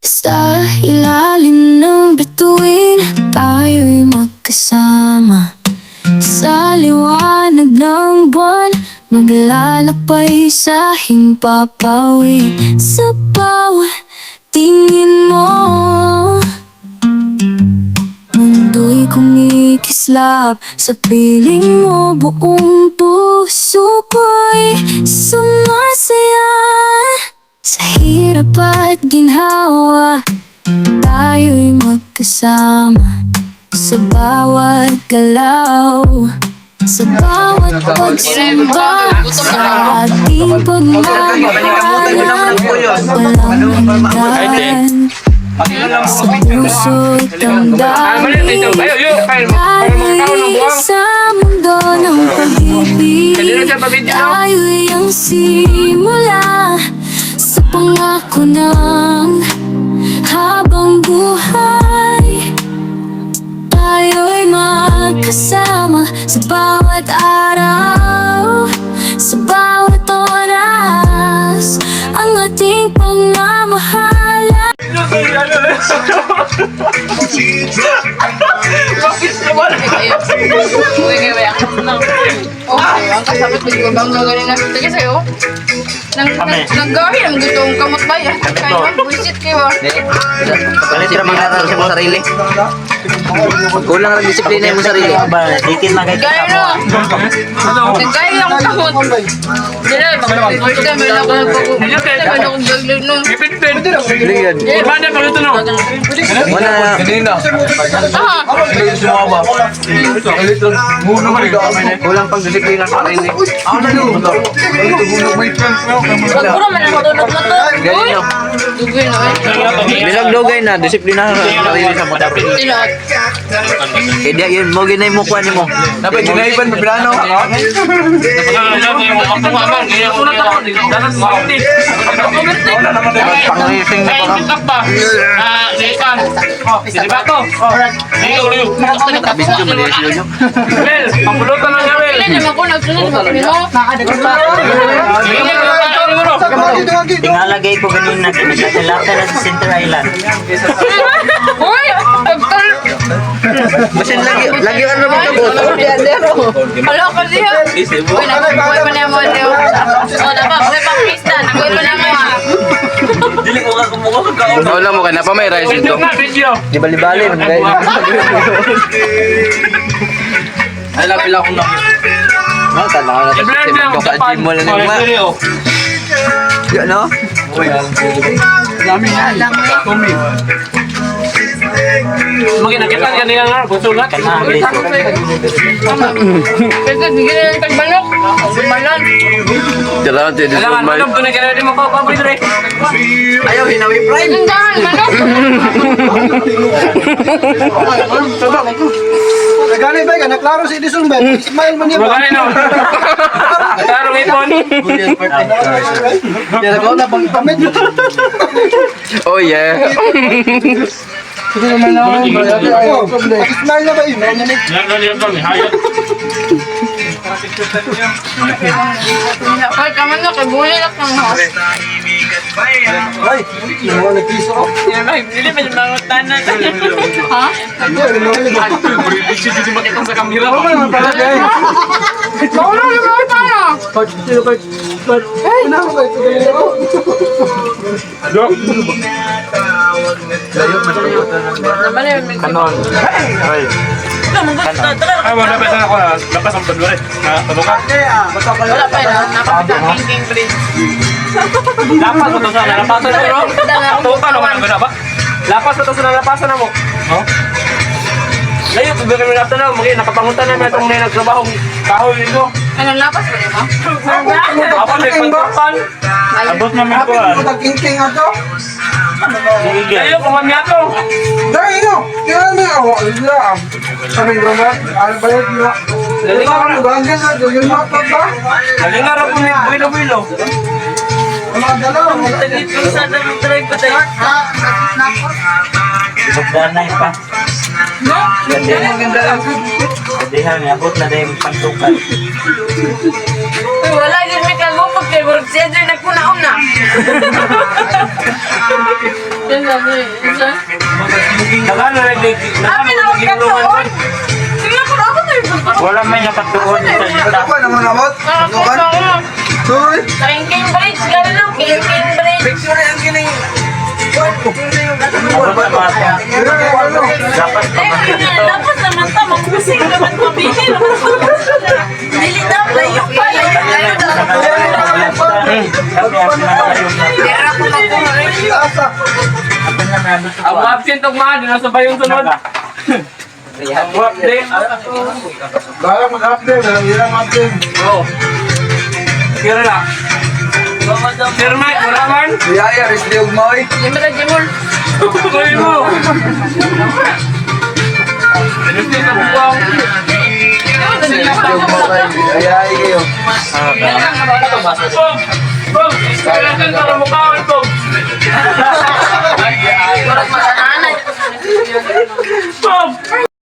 Sa ilalim ng bituin, tayo'y magkasama. Sa liwanag ng buwan, maglalakbay sa himpapawid. Sa bawat tingin mo, mundo'y kumikislap. Sa piling mo, buong puso ko'y sumasaya. Sa hirap at ginhawa, tayo'y magkasama. Sa bawat galaw, sa bawat pagsamba, sa ating pagmamahalan, walang hanggan. Sa puso't damdamin, tayo'y sa mundo ng pag-ibig. Tayo'y ang simula sa pangako ng habang buhay. Tayo'y magkasama sa bawat araw, sa bawat oras. Ang ating pagmamahalan. Uy, kaya ba? Oh, ang kasabot ko yung bang gagaling na. Sige sa'yo. Nang naggahi ang gusto kong kamot ba yan? Kaya buisit kayo ah. Palit ra mga sa mo sarili. Kulang ra disiplina mo sarili. Dikit na kay Gaya no. Naggahi ang kamot. Dila, baka first time meron ako nagpag- first time meron akong gagawin no. Liyan. Wala. Ah, Kulang pang disiplina sa sarili. pagpuro man ang tulog mo to. Ganyan no. Dugay na eh. Bilang dugay na disiplina sa sarili sa mo. Tinuod. Kaya di yun mo ginay mo kuan nimo. Dapat ginaiban pa plano. Pangrising na pa. Video man siya yo. Kailan naman ko nagsunod ba kami mo? Tingalagay ko ganina kinagkatilaka na sa Center Island. Uy! Pagkal... Basin lagi lagi ano mo kabot. Oh, di ro. Hala ka diha. Uy, nabuhay pa na mo diha. Oh, napa, buhay pa Krista. Nabuhay pa na mo. Ah. Dili ko ka kumuha ka kaon. Wala mo kay napa may rice dito. Di bali-bali. Ay la pila akong na. No, tanaw na sa sistema ko ka gym mo lang ma. Yan no? Kana dito. Kasi bigyan na ng tagbalok. Sumalan. Kailangan tayo dito may. Ayaw hinawi prime. Tindahan, manok. Nagani ba ka? Naklaro si Edison ba? Smile man niya ba? Yan ko na pang Pamit. Oh yeah. Oh, smile na ba yun? Ano ni? Ay, tama na, kay buhay lang ng house. Ay, yung mga nagpiso ko. Ha? Hindi, ano nga. Wala naman pala, guys. Wala naman tayo. Ay, naku, kayo, tuloy ako. Kanon. Ay. Wala pa yun. Napakita. Lapas mo to sa nalapasan na bro. Tuwa ka naman ba? Lapas mo to sa nalapasan na mo. Oh. Layo pag kami nata na magi nakapangutan na itong na nagtrabaho kahoy nito. Anong lapas ba diba? Ako may pagkapan. Abot naman ko ah. Pagkingking ako. Layo kung kami ato. Dahil no, kaya na ako. Wala. Sabi ko ba? Ano ba yun? Lalinga ra. Ganggan na, ganggan na pa ba? Lalinga ra po ni builo builo. Mga dalaw. Ibugdanay pa. Kadihan abot na dahil pantukan. Uy, wala yun may kalbo pag kay Murag siya dyan nagkunaon na. Isa. Nagano na di. Amin na ako katuon. Sige ako na ako na yung Wala may nakatuon sa dita. Ano naman abot? Ano Sorry. Sa Cambridge, gano'n lang. Cambridge. Picture ang kining. Abot na ba? Dapat pa man dito. Dapat naman ta, magpusing naman pabili. Dili na, layo pa, layo, layo. Kami ang pinakaayong na. Pera ko magkuha. Ang absent og mga di na sa bayong sunod. Ang wap din. Balang mag-update, walang ilang update. Oo. Kira na. Sir Mike, wala man. Biyaya, rest day ugma oy. Di ba na, Jimol? Tuloy mo. Rest sa buwang. Biyaya kayo. Pog! Pog! Inspiration para mukhaon, Pog! Pog!